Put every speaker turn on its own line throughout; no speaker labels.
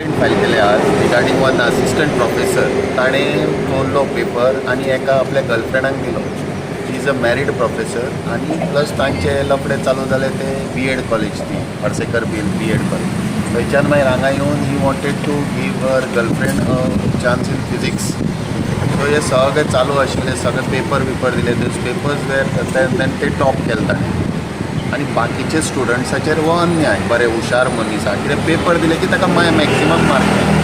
File केले आज regarding one assistant professor. ताणें चोरलो पेपर आनी एका आपल्या गर्लफ्रेंडाक दिलो. He is a married professor आनी प्लस तांचे लफडे चालू जाले ते बी एड कॉलेज, ती पार्सेकर बी एड कॉलेज. थंयच्यान मागीर हांगा येवन he wanted to give her girlfriend a chance in physics. So हे सगळें चालू आशिल्लें, सगळे पेपर बिपर दिले. Those papers were then ते टॉप केले ताणें आनी बाकीचे स्टुडंट्साचेर हो अन्याय. बरे हुशार मनीस आहा, कितें पेपर दिले की ताका मॅक्सिमम मार्क मेळ्ळे.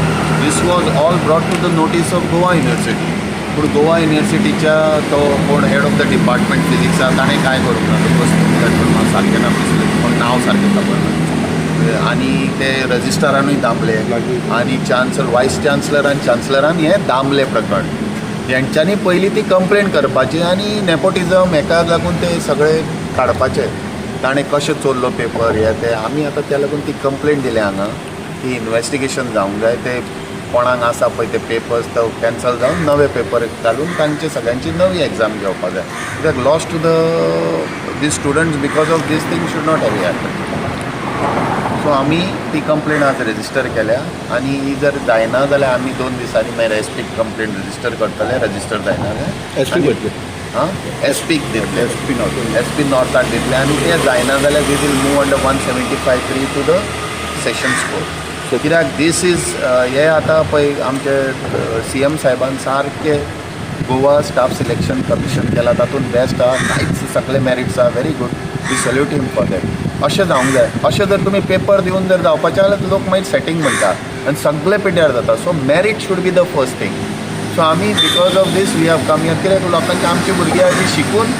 This was all brought to the notice of Goa University, पूण गोवा युनिवर्सिटीच्या तो कोण हेड ऑफ the department फिजिक्सा, ताणें कांय करूंक ना. तो बस म्हाका सारकें ना दिसलें, कोण नांव सारकें खबर ना. आनी ते रजिस्ट्रारानूय दामले आनी चान्सलर, वायस चान्सलर आनी चान्सलरान हें दामलें प्रकरण. हेंच्यांनी पयलीं ती कंप्लेन करपाची आनी नेपोटिजम हेका लागून ते सगळे काडपाचे, ताणें कशें चोरलो पेपर हे ते. आमी आतां त्या लागून ती कंप्लेन दिल्या हांगा की इन्वेस्टिगेशन जावंक जाय. ते कोणाक आसा पळय ते पेपर्स, तो कॅन्सल जावन नवे पेपर घालून तांचे सगळ्यांची नवी एग्जाम घेवपा जाय, कित्याक loss to the students because of this thing should not have happen. So आमी ती कंप्लेन आज रजिस्टर केल्या आनी ही जर जायना जाल्यार आमी 2 दिसांनी मागीर एसपीक कंप्लेन रजिस्टर करतले, रजिस्टर जायना जाल्यार.
एसपी करतले?
हां, एसपीक दितले.
SP north.
एसपी नॉर्थाक दितले आनी ते जायना जाल्यार we will move under 175(3) to the sessions court, कित्याक दीस is हे आतां पळय, आमचे सीएम साहेबान सारके गोवा स्टाफ सिलेक्शन कमिशन केला, तातूंत बेस्ट आहा, कांयच सगळे मॅरिट्स आहा. Very good, we salute him for that. अशें जावंक जाय. अशें जर तुमी पेपर दिवन जर जावपाचें जाल्यार लोक मागीर सेटींग म्हणटा आनी सगळे पिड्ड्यार जाता. So merit should be the first thing. So आमी because of this we have come here, कित्याक लोकांची आमची भुरगीं आहा जी शिकून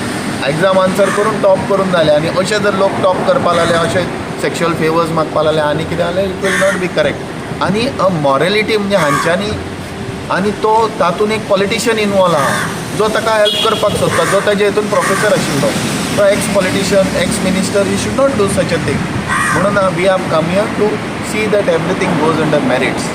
एग्जाम आन्सर करून टॉप करून जाले आनी अशें जर लोक टॉप करपा लागले, अशें सेक्शुअल फेवर्स मागपा लागले आनी कितें जाल्यार it will not be correct. आनी अ मॉरेलिटी म्हणजे हांच्यांनी आनी तो तातूंत एक पॉलिटिशियन इनवॉल्व आहा, जो ताका हेल्प करपाक सोदता, जो ताजे हितून प्रोफेसर आशिल्लो. तो ex politician, ex minister, he should not do such a thing. म्हणून we have come here to see that everything goes under merits.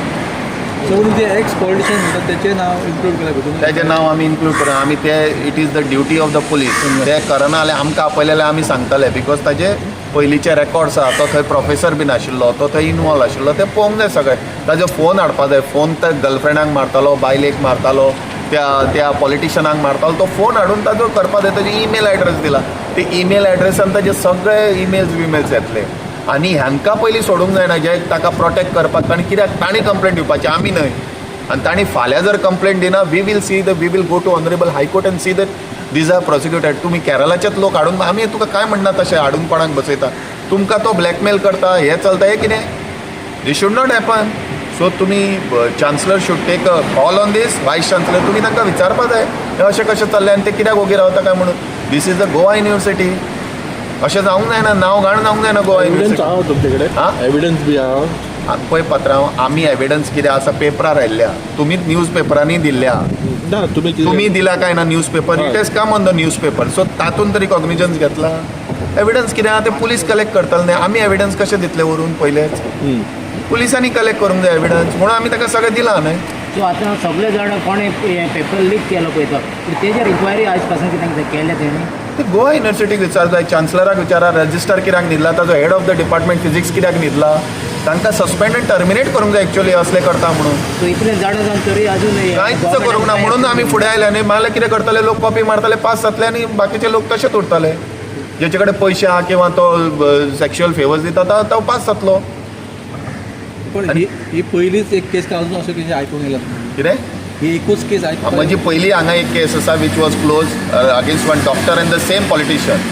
So म्हणून ते एक्स पॉलिटिशियन म्हणटात, तेचें नांव इन्क्लूड केलां भितून?
तेजें नांव आमी इन्क्लूड करूं. आमी ते it is the duty of the police. ते करना जाल्यार आमकां आपयलें जाल्यार आमी सांगतले, because ताजे पयलींचे रेकॉर्ड्स आहा. तो थंय प्रोफेसर बीन आशिल्लो, तो थंय इनवॉल्व आशिल्लो, ते पळोवंक जाय सगळें. ताजो फोन हाडपा जाय. फोन त्या गर्लफ्रेंडाक मारतालो, बायलेक मारतालो, त्या त्या पॉलिटिशनाक मारतालो, तो फोन हाडून ताजो करपा जाय. ताजे ईमेल एड्रेस दिला, ते ईमेल एड्रेसान ताजे सगळे ईमेल्स विमेल्स येतले. आनी हांकां पयलीं सोडूंक जायना जे ताका प्रोटेक्ट करपाक, कारण कित्याक तांणी कंप्लेंट दिवपाची, आमी न्हय. आनी तांणी फाल्यां जर कंप्लेंट दिना, we will go to honourable High Court and see that these are prosecuted. तुमी केरलाचेच लोक हाडून, आमी तुका कांय म्हणना, तशें हाडून कोणाक बसयता, तुमकां तो ब्लॅकमेल करता, हें चलता, हें कितें? This should not happen. So तुमी chancellor should take a call on this. Vice chancellor, तुमी तांकां विचारपा जाय, हें अशें कशें चल्लें आनी ते कित्याक ओगी रावता काय म्हणून. This is the Goa University. अशें जावंक जायना, नांव घाण जावंक जायना गोवा
एविडन्स
युनिवर्सिटी.
आहा तुमचे कडेन?
हा?
एविडन्स बी आहा?
पळय पात्रांव, आमी एविडन्स कितें आसा, पेपरार आयिल्ल्या, तुमीच न्यूज पेपरांनी दिल्ल्या.
ना, तुमी कितें-
तुमी दिला काय ना news paper? It has come on the newspaper, so तातूंत तरी कॉग्निजन्स घेतला. एविडन्स कितें आहा ते पुलीस कलेक्ट करतले न्ही. आमी एविडन्स कशें दितले व्हरून पयलेच? पुलिसांनी कलेक्ट करूंक जाय एविडन्स, म्हणून आमी ताका सगळें दिलां न्हय.
सो आतां सगळे जाण कोणें पेपर लीक केलो पळय तो, पूण तेजेर इन्क्वायरी आयज पासून कितें कितें केलें तेणी?
ते गोवा युनिवर्सिटीक विचार जाय, चान्सलराक विचारा, रजिस्टर कित्याक न्हिदला, ताजो head of the department physics कित्याक न्हिदला. तांकां सस्पेंड आनी टर्मिनेट करूंक जाय एक्चुअली असलें करता म्हणून.
सो इतलें जाणा जावन तरी अजून हे
कांयच करूंक ना म्हणून आमी फुडें आयले न्ही. नाल्यार कितें करतले लोक? कॉपी मारतले, पास जातले आनी बाकीचे लोक तशेच उरतले. जेचे कडेन पयशे आहा किंवा तो सेक्शुअल फेवर्स दिता, तो तो पास जातलो.
पण ही ही पयलीच एक केस काय अजून अशें कितें आयकूंक येयलां?
कितें?
ही एकूच केस आयकूंक?
म्हजी पयली हांगा एक केस आसा which was close against one doctor and the same politician.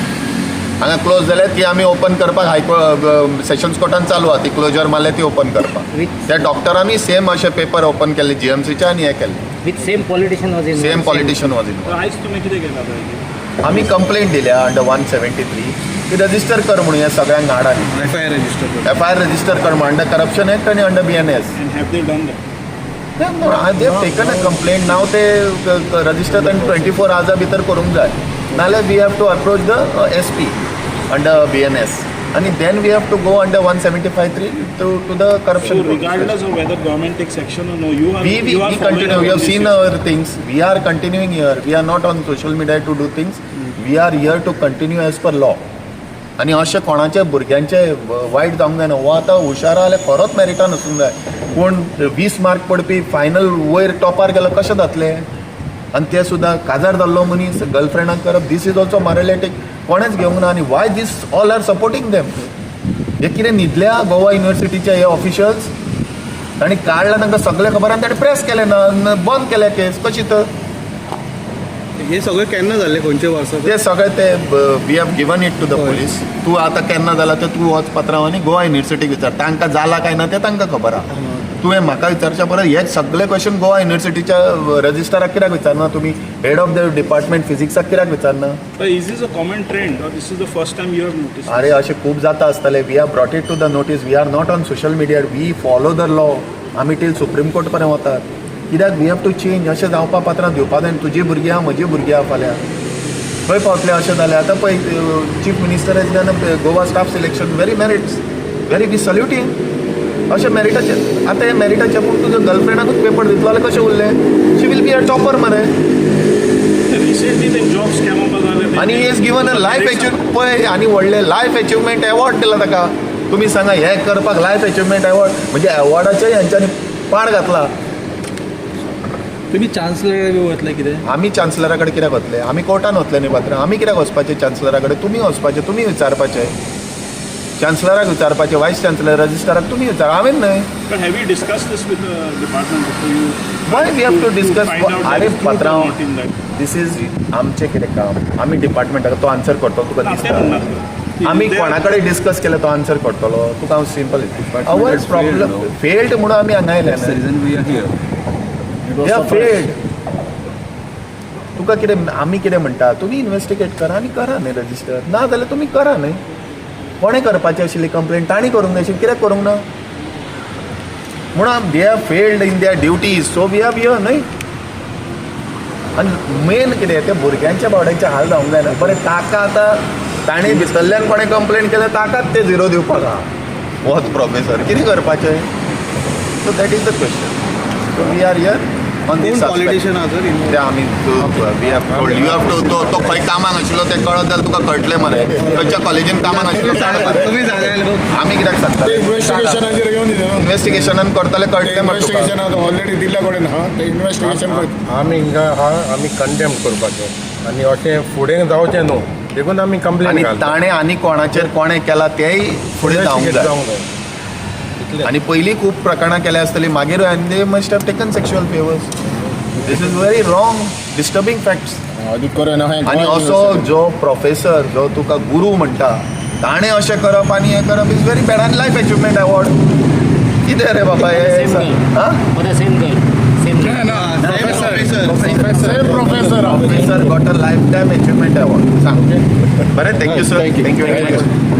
हांगा क्लोज जाल्या, ती आमी ओपन करपाक हायको सेशन्स कोर्टान चालू आहा. ती क्लोजर मारल्या, ती ओपन करपाक. त्या डॉक्टरांनी सेम अशे पेपर ओपन केल्ले जीएमसीचे आनी हे केल्ले.
With same politician was in?
Same politician was in.
आयज तुमी कितें केलां पळय?
आमी कंप्लेंट दिल्या अंडर 173 ती रजिस्टर कर म्हणून ह्या सगळ्यांक हाड आनी
एफआयआर रजिस्टर कर.
एफआयआर रजिस्टर कर म्हणून अंडर करप्शन एक्ट आनी under BNS.
And have they done that?
They have taken a complaint now. ते रजिस्टर तांणी 24 आवर्सा भितर करूंक जाय, नाल्यार we have to approach the SP under BNS आनी then we have to go under 175(3) to the corruption.
So regardless of whether government takes action or no, you are
we
you are
we
following
continue.
up
We
on
have
this
seen
issue.
our things. We are continuing here. We are not on social media to do things. We are here to continue as per law. आनी अशें कोणाच्या भुरग्यांचे वायट जावंक जायना. हो आतां हुशार आहा जाल्यार खरोच मेरिटान आसूंक जाय, पूण 20 मार्क पडपी फायनल वयर टॉपार गेलो कशें जातलें? आनी ते सुद्दां काजार जाल्लो मनीस गर्लफ्रेंडाक करप, this is also moralistic. कोणेच घेवंक ना. आनी why this all are supporting them? हे कितें न्हिदल्या गोवा युनिवर्सिटीचे हे ऑफिशियल्स? तांणी काडला, तांकां सगळें खबर आनी ताणें प्रेस केलें ना, बंद केल्या केस कशी तर.
हे सगळें केन्ना जाल्लें, खंयचे वर्सा?
ते सगळे ते we have given it to the police. तूं आतां केन्ना जाला ते तूं वच पात्रांव आनी गोवा युनिवर्सिटीक विचार, तांकां जाला काय ना तें तांकां खबर आहा. तुवें म्हाका विचारच्या परस हे सगळे क्वेश्चन गोवा युनिवर्सिटीच्या रजिस्ट्राराक कित्याक विचारना तुमी? हेड ऑफ the department फिजिक्साक कित्याक विचारना?
But is this a common trend or this is the first time you have noticed?
अरे, अशें खूब जाता आसतलें. We have brought it to the notice. We are not on social media, we follow the law. आमी till supreme court पर्यंत वतात, कित्याक we have to change. अशें जावपा पात्रां दिवपा जायना. तुजी भुरगीं आहा, म्हजी भुरगीं आहा, फाल्यां खंय पावतले अशें जालें? आतां पळय, Chief Minister has done Goa staff selection, very merits, very, we salute him. अशें मेरिटाचेर आतां हें मेरिटाचेर, पूण तुज्या गर्लफ्रेंडाकूच पेपर दितलो जाल्यार कशें उरलें? She will be a topper मरे.
Recently ते जॉब स्कॅम जाले.
आनी has given a life achieve पळय, आनी व्हडलें लायफ अचिवमेंट एवॉर्ड दिला ताका. तुमी सांगा, हें करपाक लायफ अचिवमेंट एवॉर्ड म्हणजे एवॉर्डाचेय हेंच्यांनी पाड घातला.
तुमी चान्सलर बी वतले कितें?
आमी चान्सलरा कडेन कित्याक वतले? आमी कोर्टान वतले न्ही पात्रांव. आमी कित्याक वचपाचें चान्सलरा कडेन? तुमी वचपाचें, तुमी विचारपाचें, चान्सलराक विचारपाचें, वायस चान्सलर, रजिस्ट्राराक तुमी विचार, हांवें न्हय.
But have you discussed this with the department before you
Why we have to discuss?
Find out
अरे
that is truth or
पात्रांव,
not in that?
This is आमचें कितें काम? आमी डिपार्टमेंटाक तो आन्सर करतलो तुका
ना, ते
दिसता?
म्हणनात.
आमी कोणा कडेन डिस्कस केलें तो आन्सर करतलो तुका? हांव simple, our
has failed,
problem
no?
Failed म्हणून आमी हांगा आयले.
That's the reason we are here.
Failed. तुका कितें, आमी कितें म्हणटा, तुमी इन्वेस्टिगेट करा आनी करा न्ही रजिस्टर. ना जाल्यार तुमी करा न्ही. कोणें करपाची आशिल्ली कंप्लेन, तांणी करूंक जाय आशिल्ली, कित्याक करूंक ना? म्हणून they have failed in their duties, so we have here न्हय. आनी मेन कितें, ते भुरग्यांच्या बावड्यांचे हाल जावंक जायना. बरें, ताका आतां ताणें भितरल्यान कोणें कंप्लेन केल्या, ताकाच ते झिरो दिवपाक आहा होच प्रोफेसर. कितें करपाचें? So that is the question. So we are here on this.
कोण पॉलिटिशियन आहा सर?
ते आमी, we have told you have to, तो तो खंय कामाक आशिल्लो तें कळत जाल्यार तुका कळटलें मरे. खंयच्या कॉलेजीन कामाक आशिल्लो सांग मरे.
तुमी सांगायला.
आमी कित्याक सांगता?
इन्व्हेस्टिगेशनाचेर घेवन दिता.
इन्व्हेस्टिगेशनान करतले, कळटलें मरे तुका.
इन्व्हेस्टिगेशन आतां ऑलरेडी दिल्ल्या कडेन आहा ते इन्व्हेस्टिगेशन.
आमी हिंगा आहा, आमी कंडेम करपाचें आनी अशें फुडें जावचें न्हू देखून आमी कंप्लेन
आनी
घालता.
ताणें आनी कोणाचेर कोणें केला तेय फुडें जावंक जाय.
जावंक जाय इतलें.
आनी पयलीं खूब प्रकरणां केल्या आसतलीं मागीर, and they must have taken sexual favours. This is very wrong, disturbing facts.
अदीक करून.
आनी असो जो प्रोफेसर, जो तुका गुरू म्हणटा, ताणें अशें करप आनी हें करप is very bad. आनी लायफ अचिवमेंट अवॉर्ड कितें रे बाबा हे?
Same girl.
आं?
For the same girl. Same girl.
Same professor.
Professor got a lifetime achievement award. सांग बरें. Thank you sir, thank you very much.